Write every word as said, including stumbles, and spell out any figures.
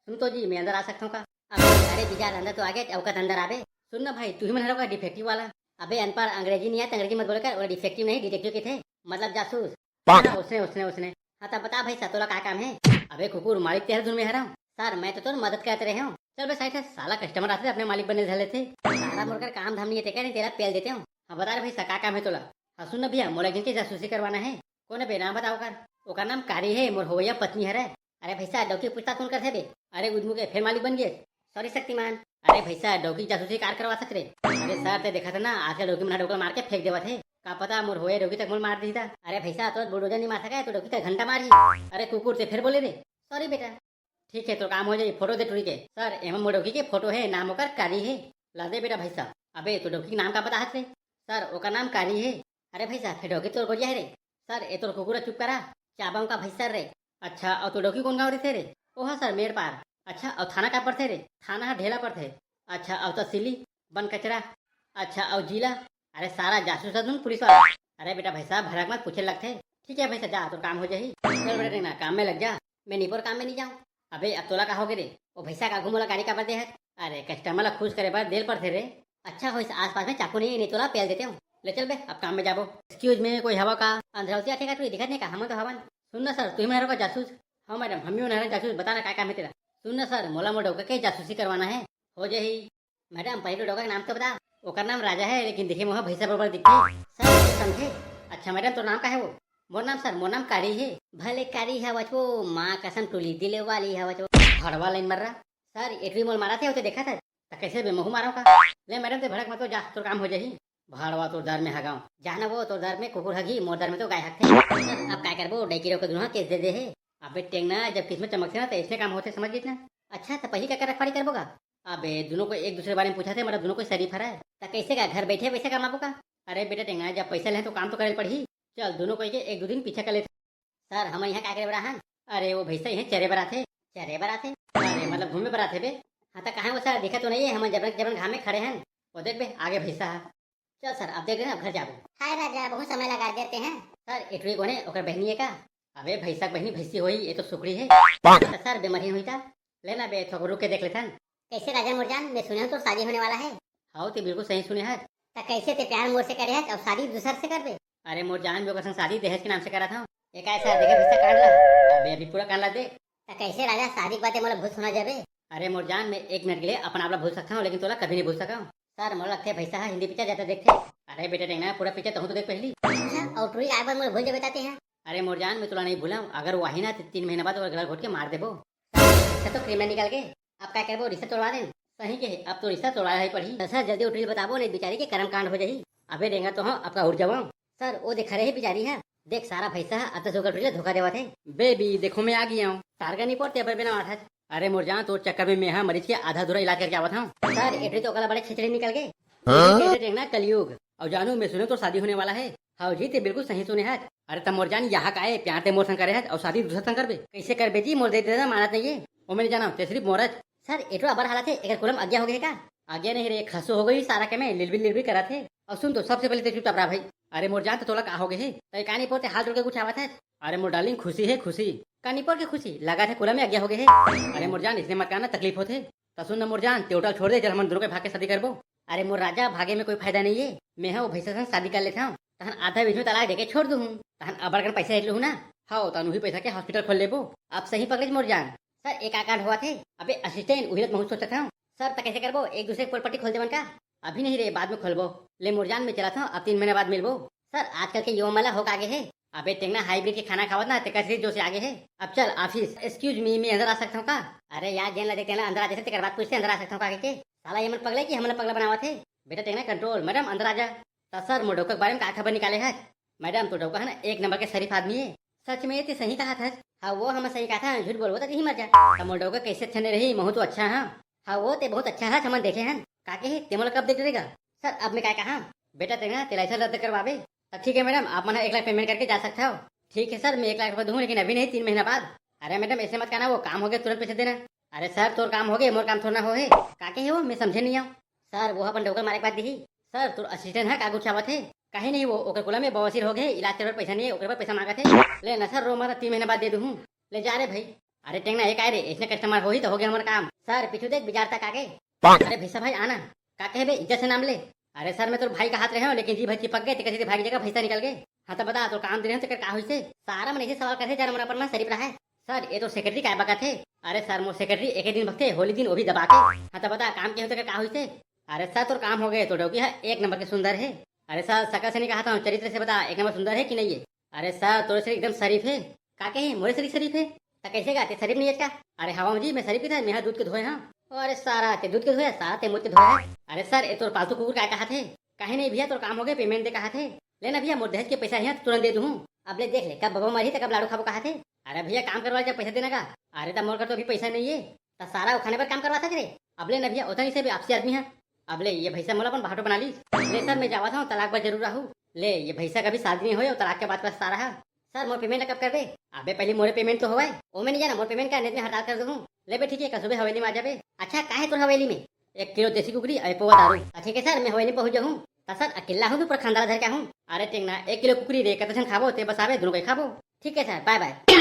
सुन तो जी, मैं अंदर आ सकता हूँ का? अबे अरे बिजार, अंदर तो आ गए, अवकात अंदर आबे। सुन ना भाई, तू ही मन हरो का डिफेक्टिव वाला? अबे अनपढ़, अंग्रेजी नहीं आते, अंग्रेजी मत बोले कर, वो डिफेक्टिव नहीं, डिटेक्टिव के थे, मतलब जासूस। हाँ, उसने, उसने, उसने। हाँ, तब बता भाई सा, तोला का काम है? अबे कुकुर, मालिक तेहर धुन में हरा। सर, मैं तो तोर मदद करत रहे हूँ। चल बे साइड है, साला कस्टमर आते अपने मालिक बने धर लेते। सारा मुर्गर काम धाम नहीं है, तेकर नहीं तेरा पेल देते हूँ। हाँ, बता रे भाई सा, का काम है तोला? हाँ, सुन ना भैया, मोला एक झन के जासूसी करवाना है। कौन है बे, नाम बताओ कर। ओकर नाम कारी है, मोर होवैया पत्नी हरे। अरे भैसा, डौकी पूछताछ कौन करथे बे? अरे उदमू के, फेर मालिक बन गए। सॉरी शक्तिमान। अरे भैसा, डौकी जासूसी कार करवा सकत रे? अरे सर, ते देखा था ना, आजकल डौकी मन डौका मार के फेंक देवत है। का पता मोर होए डौकी तक मोल मार दी था। अरे भैसा, तो बुलडोजर नहीं मार सका है, तो डौकी का घंटा मार ही। अरे कुकुर, ते फिर बोले रे। सॉरी बेटा। ठीक है, तो काम हो जाए, फोटो दे टुरी के। सर, एमा मोर डौकी के फोटो है, नाम ओकर कारी है। ला दे बेटा भैसा। अबे, तो डौकी के नाम का पता हस रे? सर, ओकर नाम कारी है। अरे भैसा, फिर डौकी तोर गोरिया है रे। सर, ए तोर कुकुर चुप करा। चाबा का भैसा रे। अच्छा, और तो डौकी कौन गाँव रहिथे रे? ओहा सर, मेर पार। अच्छा, और थाना का पड़थे रे? थाना ह ढेला पड़थे। अच्छा, और तहसीली? बन कचरा। अच्छा, और जिला? अरे सारा जासूस है तुम पुलिस वाला। अरे बेटा भैसा, भड़क मत, पूछे लगथे। ठीक है भैसा, जा, तो काम हो जाही। चल बेटा टेंगना, काम में लग जा। मैं निपोर काम में नहीं जाऊँ। अबे अब तोला का होगे रे? ओ भैसा, का घूमोला गाड़ी का बदे है? अरे कस्टमर ला खुश करे बर देल पड़थे रे। अच्छा होइस, आसपास में चाकू नहीं, नहीं तोला पेल देते हूँ। ले चल बे, अब काम में जाबो। एक्सक्यूज मी, कोई हवा का? अंधरौतिया ठेका टुरी दिखत नहीं का? हमन तो हवन। सुन ना सर, तुम हरो का जासूस? हाँ मैडम, हम ही हरन जासूस, बताना का काम है तेरा? सुन ना सर, मोला मोर डौका के जासूसी करवाना है। हो जाही। मैडम, पहले डौका के नाम तो बता। ओकर नाम राजा है, लेकिन दिखे मोहा भैसा बरोबर दिखथे। सर, कुछ समझे? अच्छा मैडम, तोर नाम का है वो? मोर नाम सर, मोर नाम कारी है। भले कारी हवच वो, माँ कसम टूली दिले वाली हवच वो। भड़वा लाइन मर रहा। सर, एटरी मोल मारा थे, उते देखा था। त कैसे बे, महू मारो का? ले मैडम, ते भड़क मत हो, जा, तोर काम हो जाही। भड़वा तोर दर में हगाओ। जा ना वो, तोर दर में कुकुर हगी, मोर दर में तो गाय हगथे। सर, अब काय करबो, डैकी रोके दुनों केस दे दे है। अबे टेंगना, जब किस्मत चमकथे ना, तो ऐसे काम होथे, समझ गई ना? अच्छा, तो पही का रखवारी करबो का? अबे, दोनों को एक दूसरे बारे में पूछा थे, मतलब दोनों को शरीफ हरा है। तो कैसे का, घर बैठे पैसे कमाबो का? अरे बेटा टेंगना, जब पैसा ले तो काम तो करे पड़ही। चल, दोनों को एक, एक दो दिन पीछे कर लेते। सर, हम यहाँ का करे बर आहन? अरे, वो भैसा यहाँ चरे बर आथे। चरे बर आथे? अरे, मतलब घूमे बर आथे बे। हाँ, तो कहाँ वो सर दिखा तो नहीं है, हम जबरन जबरन घाम में खड़े हैं। वो देख बे, आगे भैसा है। चल सर, अब देख लेना, अब घर जाबो। हाय राजा, बहुत समय लगा देते हैं। सर, एटरी कोने, ओकर बहनी है का? अबे भैसा के बहनी भैंसी होई, ये तो सुकरी है। तो सर, बेमरही हुई था। लेना बे, थोड़ा रुक के देख लेथन। कैसे राजा मुरजान, मैं सुने हूँ तो शादी होने वाला है। हाँ, ते बिल्कुल सही सुने है। तो कैसे ते प्यार मोर से करे है और शादी दूसर से कर दे? अरे मोर जान, मैं ओकर संग शादी दहेज के नाम से करत हूँ। एक ऐसा देखे भैसा कांड ला। अबे अभी पूरा कांड ला देख। तो कैसे राजा, शादी के बाद मोला भूल सुना जाबे? अरे मोर जान, मैं एक मिनट के लिए अपन आप ला भूल सकता हूँ, लेकिन तोला कभी नहीं भूल सका। सर, मोला लगथे भैसा हा हिंदी पिक्चर ज्यादा देखथे। अरे बेटा टेंगना, पूरा पिक्चर तहूँ तो देख पहली। अच्छा, और टुरी आए बाद मोला भूल जाबे ताते हैं? अरे मोर जान, मैं तोला नहीं भूला, अगर वो आही ना तो तीन महीना बाद ओकर गला घोट के मार देबो। अच्छा, तो क्रीम निकल के अब का करबो, रिश्ता तोड़वा दें? सही के, अब तो रिश्ता तोड़वा ही पड़ही। तो सर, जल्दी उठिल बताबो, नहीं बेचारी के कर्म कांड हो जाही। अबे रेंगा तो हाँ, अब का उठ जावा। सर, वो देख रहे बिचारी है, देख सारा भैसा है, अब तो सुगर टुरी धोखा देवत है। बेबी, देखो मैं आ गया हूँ। तारगा नहीं पड़ते, अबे बिना माथा। अरे मोर जान, तोर चक्कर में मैं हा मरीज के आधा अधूरा इलाज करके आवत हूँ। सर, एटरी तो ओकला बड़े छेचड़ी निकल गए। हाँ? तेरे देखना कलयुग। और जानू, मैं सुने तो शादी होने वाला है। हाँ जी, ते बिल्कुल सही सुने है। अरे त मोर जान, यहाँ का है, प्यार ते मोर संग करे है और शादी दूसरा संग करबे। कैसे करबे जी, मोर दे देना मानत नहीं है। ओ मैंने जाना, ते सिर्फ मोरत। सर, एटो अबर हालत है, एकर कुलम आज्ञा हो गए का? आज्ञा नहीं रे, खसो हो गई सारा के में, लिलबिल लिलबिल करत है। और सुन तो, सबसे पहले ते चुपचाप रहा भाई। अरे मोर जान, तो तोला का हो गए है? तो कानी पोते हाथ जोड़ के कुछ आवत है। अरे मोर डार्लिंग, खुशी है खुशी। कानी पोर के खुशी, लगा थे कुलम में आज्ञा हो गए है। अरे मोर जान, इसने मत कहना, तकलीफ होते। तो सुन ना मोर जान, ते होटल छोड़ दे, चल हमन दोनों के भाग के शादी करबो। अरे मोर राजा, भागे में कोई फायदा नहीं है। मैं हा वो भैसा संग शादी कर लेता हूँ, तहन आधा बीच में तलाक देके छोड़ दूँ, तहन अबड़ कन पैसा हेर लूँ ना। हाँ, तहन वही पैसा के हॉस्पिटल खोल लेबो। अब सही पकड़े मोर जान। सर, एक आकांड हुआ थे। अबे असिस्टेंट, वही तो महूँ सोचत हूँ। सर, त कैसे करबो, एक दूसरे के पोलपट्टी खोल देवन का? अभी नहीं रे, बाद में खोलबो। ले मोर जान, मैं चलत हूँ, अब तीन महीना बाद मिलबो। सर, आजकल के युवा मन ला होक आगे हे। अबे टेंगना, हाइब्रिड के खाना खावत ना, तेकर से जोश आगे हे। अब चल ऑफिस। एक्सक्यूज मी, मैं अंदर आ सकता हूँ का? अरे यार, जेन ला देख तेन ला अंदर आ जैसे, तेकर बात पूछते अंदर आ सकता हूँ का आके के? साला ये मन पगले कि हमन ला पगला बनावत हे। बेटा टेंगना कंट्रोल, मैडम अंदर आ जा। त सर, मोर डौका के बारे में का खबर निकाले हस? मैडम, तो डौका है ना, एक नंबर के शरीफ आदमी है। सच में ते सही कहा था। हाँ, वो हम सही कहा था, झूठ बोलबो तो यही मर जा। त मोर डौका कैसे अच्छा नहीं रही, महू तो अच्छा हाँ। हाँ, वो ते बहुत अच्छा है, हमन देखे हैं। का के हे, ते मोला कब देख लेगा? सर, अब मैं का कहा? बेटा, तेरा ते लाइसेंस रद्द करवाबे। त ठीक है मैडम, आप मन एक लाख पेमेंट करके जा सकते हो। ठीक है सर, मैं एक लाख रुपए दूँ, लेकिन अभी नहीं, तीन महीना बाद। अरे मैडम, ऐसे मत कहना, वो काम हो गया, तुरंत पैसे देना। अरे सर, तोर काम हो गए, मोर काम थोड़ा ना हो है। का के हे वो, मैं समझे नहीं आऊँ। सर, वो अपन डौका मारे के बाद दिही। सर, तोर असिस्टेंट है, का गुस्सावत है? कहीं नहीं, वो ओकर कुला में बवासीर हो गए, इलाज करवाए पैसा नहीं है, ओकर पर पैसा मांगत है। ले ना सर, रो मत, तीन महीना बाद दे दूँ। ले जा रे भाई। अरे टेंगना, ये काय रे, ऐसने कस्टमर होही तो हो गया हमारा काम। सर, पीछू देख, बिजार तक आगे। अरे भैसा भाई, आना। का कहे बे, इज्जत से नाम ले। अरे सर, मैं तोर भाई का हाथ रहे हूँ, लेकिन जी भाई चिपक गए, तेकर सेती भाई की जगह भैसा निकल गए। हाँ तो बता, तोर काम दे रहे हो, तेकर का होइसे? सारा मन ऐसे सवाल करथे, जरा मन अपन मन शरीफ रहा है। सर, ये तो सेक्रेटरी काय बकत हे? अरे सर, मोर सेक्रेटरी एक दिन भगथे, होली दिन वो भी दबा के। हाँ तो बता, काम के हो, तेकर का होइसे? अरे सर, तोर काम हो गए, तो डौकी है एक नंबर के सुंदर है। अरे सर, शकल से नहीं कहा था, चरित्र से बता, एक नंबर सुंदर है कि नहीं है? अरे सर, तोरे से एकदम शरीफ है। का कहे, मोरे से भी शरीफ है? त कैसे गा, ते शरीफ नहीं है का? अरे हवा जी, मैं शरीफ की था, मैं दूध के धोए हाँ। अरे सारा, ते दूध के धोए, सारा ते मोर के धोए है। अरे सर, ये तोर पालतू कुकुर का कहा थे? काहे नहीं भैया, तोर काम हो गए, पेमेंट दे कहा थे। लेना भैया, मोर दहेज के पैसा है, तुरंत दे दूँ। अब ले देख ले, कब बाबा मरही त कब लाडू खाबो कहा थे। अरे भैया, काम करवा ले, जब पैसा देना का। अरे त मोर कर तो अभी पैसा नहीं है, त सारा वो खाने पर काम करवा सक रे। अब ले ना भैया, उतना ही से भी आपसी आदमी है। अब ले, ये भैसा मोला अपन भाटो बना ली। ले सर, मैं जावा था, तलाक बार जरूर रहू। ले, ये भैसा कभी शादी नहीं होए और तलाक के बात करता रहा। सर, मोर पेमेंट कब करबे? अबे पहले मोरे पेमेंट तो होवे। ओ मैं नहीं जाना, मोर पेमेंट का नहीं तो मैं हड़ताल कर दूँ। ले बे ठीक है, कल सुबह हवेली में आ जाबे। अच्छा, का है तोर हवेली में? एक किलो देसी कुकरी अउ पौवा दारू। अच्छा, ठीक है सर, मैं हवेली में पहुंच जाऊँ। त सर, अकेला हूँ कि पूरा खानदान धर के हूँ? अरे टेंगना, एक किलो कुकरी रे, कतजन खाबो, ते बस आबे, दोनों कोई खाबो। ठीक है सर, बाय बाय।